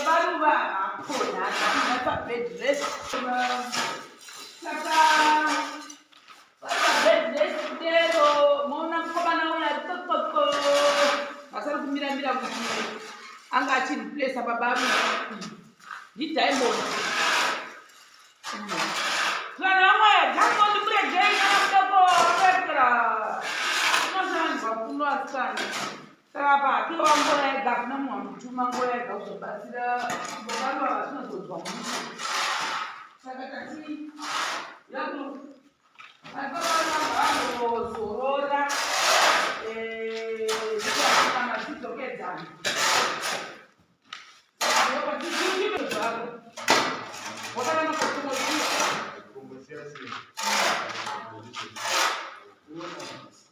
Baba Ruva vapona pa bed rest. Saka vari pa bed rest kudero maona mukomana uya totoko vasari kumira mira kuti anga achireplace baba Ruva ndiDiamond. Vanhu vamwe Diamond muregei kana mudoko akaitira unoshandwa kuno asikana. Saka apa hatiwa nguva yega hakuna munhu anotuma nguva yega kuzobatsira baba ava zvinozonzwa mushe. Saka tati yakuno baba vanozorora eh kana tidzokedzana.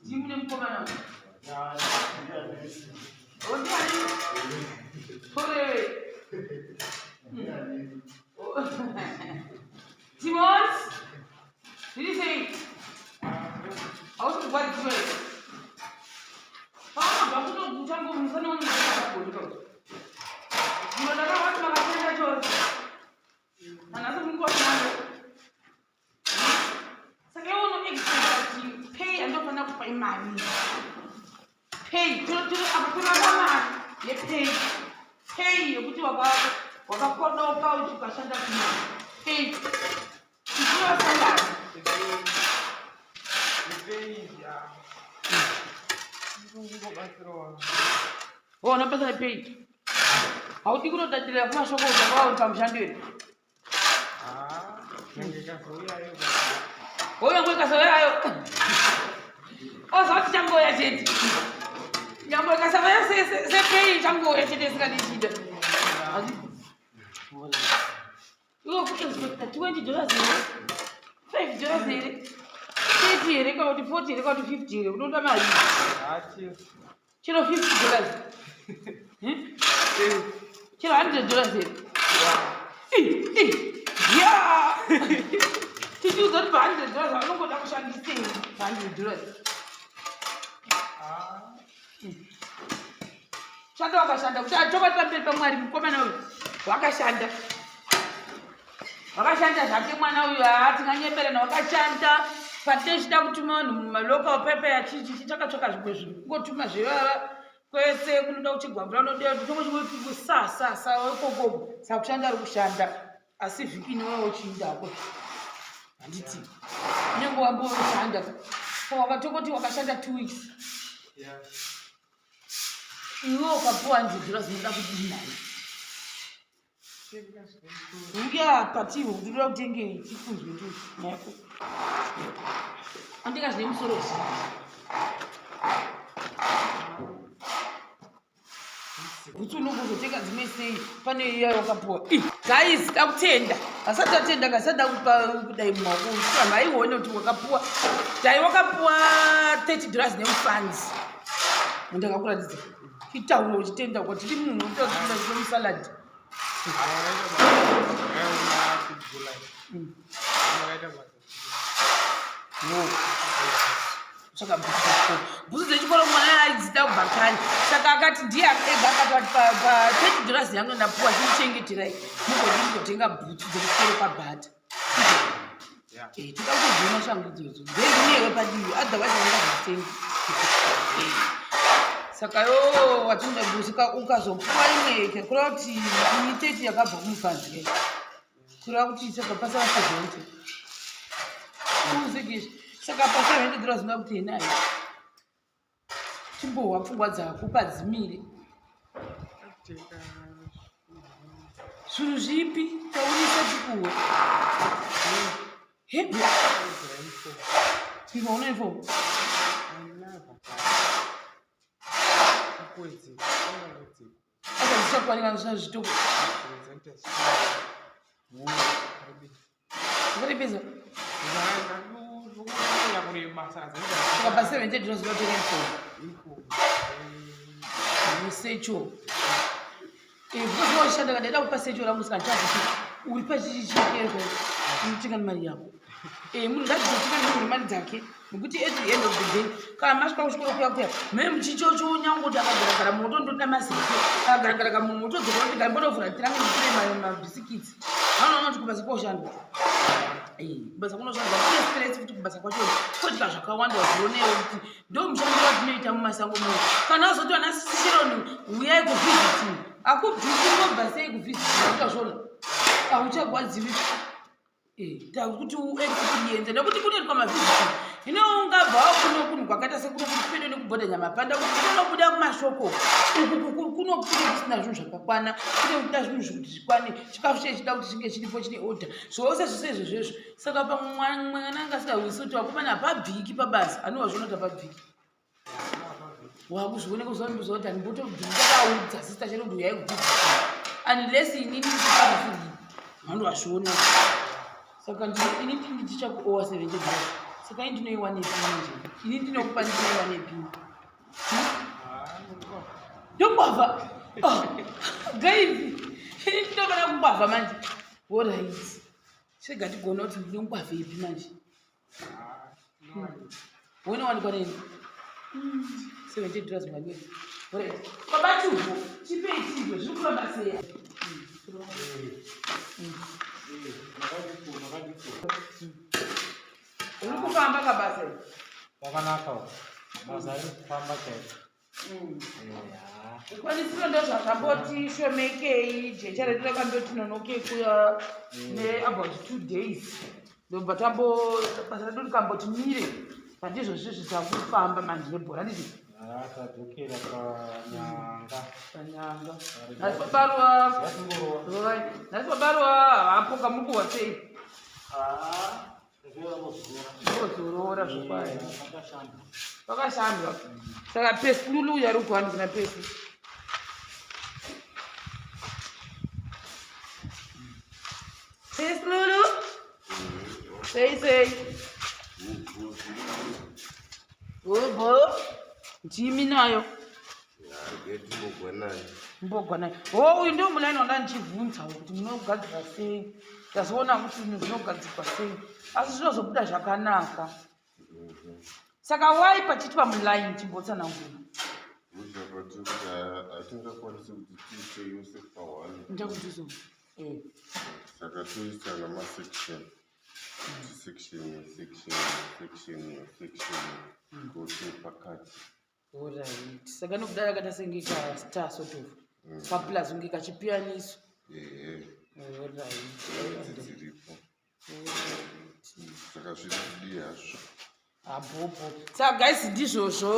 Ndimune mukomana uyu. Ondiani? Tore. Timons? Zviri sei? Hausi kurwadziwa here? Paunobva kunoguta ngomusana unonga Ndakavati makashanda chose. Manhasi muri kuwashanda. Saka iwe uno expect kuti pay andofanira kupa imari. Pay tiri apa torava mari yepay. Pay yekuti wakakodoka ukashanda kuma. Pay. Ichiva salary. Ona basa repay. Haudi kunodadira kumashoko utanga uri pamushando here? Ouya nguva ikasauya ayo. Oza kuti changouya chete. Nyambo ikasauya sepei changouya chete isingadichida. Iwe kuexpecta 20 dollars here? 5 dollars here? 30 here kana kuti 40 here kana kuti 50 here? Unoda mari? Chero 50 dollars. Hmm? Chero 100 dollars here? Yeah. Tichiudza kuti pa 100 dollars vanongoda kushandisei pa 100 dollars? Shanda wakashanda kuti chokwadi pamberi paMwari mukomana uyu wakashanda. Wakashanda zvake mwana uyu haa tinganyeperana wakashanda patinochida kutuma vanhu mumalocal pepe achichi takatsvaka zvimwe zvinhu kungotuma zvevava kwese kunoda kuchigwa mvura unoda kuti sa sa sa ikoko saka kushanda ari kushanda asi vhiki inowawo chiindako handiti unenge wamboshanda wakatongoti wakashanda two weeks iwe ukapuwa njudzira zinoda kudii naye uya patiwo kuti unoda kutengei tikunzwe tu nako andika zvine musoro bhutsu unokuzotenga dzimwe sei pane iya wakapuwa guys takutenda asati tatenda kasati dakupa kudai mumaoko vanhu vaione kuti wakapuwa dai wakapuwa 30 dollars nemufanzi ndakakuratidza chitaura uchitenda kwa tiri munhu utokuda musalad Saka bhutsu dzechikoro mwana aidzida kubva kare saka akati ndiye ega akati pa 30 dollars yangu ndapuwa chimuchengeterai mugodi mugotenga bhutsu dzechikoro pabhata eh, toda kuzodziona shangu idzodzo ndendinewe padivi otherwise angazvitengi eh, saka yo watinoda bhutsu ukazopuwa imwe kureva kuti imiteti yakabva kumukadzi kureva kuti saka pasara seventy uzigizvi saka pa70 dollars unoda kuti yenayo chimbohwa pfungwa dzako padzimire zvinhu zvipi taurisa tikuwe hebe iva una info Akazvichakwanira zvisina zvitoko. Zvakarepesa. Saka pa 70 dollars unotenga info. Musecho. Eh, because washanda kana ndaida kupa secho rangu saka ndichakuti uri pachichi chikeko unotenga nemari yako. Eh, munhu ngadzidzotika munhu nemari dzake nekuti at the end of the day kana masvika kuchikoro kuya kuya me muchichocho nyangoti akagaragara moto ndoda mazepe akagaragara kamunhu motodzoka kuti gambotovhura tirange nditire mabhisikitsi vanoona kuti kubasa koshandwa eh, kubasa kunoshandwa kune stress futi kubasa kwacho kotika zvakawanda wazvionewo kuti ndo mushandiro watinoita mumasango muno kana azoti vana sisironi huyai kuvhiziti akubvisi ngobva sei kuvhiziti ukazviona auchagwadziwi Eh, takuti uexperience nekuti kunoitwa mavhiziti hino ungabva wakuno kunhu kwakaita sekuno kuri pedo nekubhodha nyamapanda kuti kunobuda kumashoko uku kuno kune kusina zvinhu zvakakwana kune kuda zvinhu zvekuti zvikwane chikafu chee chida kuti chinge chiripo chine order zvose zvose izvo zvezvo saka pamwe mwana anga asingahwisi kuti vakomana hapabviki pabasa anova zviona kuti hapabviki wakuzviona kuzvandiuza kuti handimbotokaudza sista chero kuti uyai kudzidzisa unless inini ndikafuri mhando wazviona saka ini ndichakuowa seventy dollars saka ini ndinoiwanepi manje ini ndinokupa ndinoiwanepi ndongwavha oh, guys ini ndinofanira kungwavha manje orit chega tigona kuti ndinongwavha ipi manje Unowanikwa nini? 70 dollars pamwedzi. Alright. Baba Chupo, chipei chidyo zviri kufamba sei? Uri kufamba kabasa? Kwakanaka. Basa riri kufamba chaizvo. Zvikwanisiro ndozvakamboti shomekei jecha redu rakamboti nonokei kuya neabout two days ndobva tambo basa redu rikamboti mire pandizvo zvizvi takufamba manje nebhora nditi tadzokera panyanga panyanga nhasi babarwa nhasi babarwa hapo kamukuwa sei Ndozorora zvokwadi. Pakashandwa. Saka pesi lulu uya ari kuhandi kuna pesi. Pesi lulu. Sei sei. Bobo. Ndimi nayo. Mbogwanai. Oh, uyu ndiwo mulaini wanda ndichibvunzawo kuti munogadzira sei. Ndazoona kuti zvinhu zvinogadzirwa sei. Asi zvinozobuda zvakanaka. Saka why pachiitwa mulaini chimbotsanangura. Hatingakwanisi kuti tiite yose pahwani. Ndakuti eh. Saka toisa namasection. Section, section, section, section. Kuti pakati. Alright. Saka nokudaro akaita senge ka star sort of. Kaplus kunge kachipiyaniso. Ehe. Alright. Dziripo. Saka zviri kudii hazvo. Abhobho. Saka guys ndizvozvo.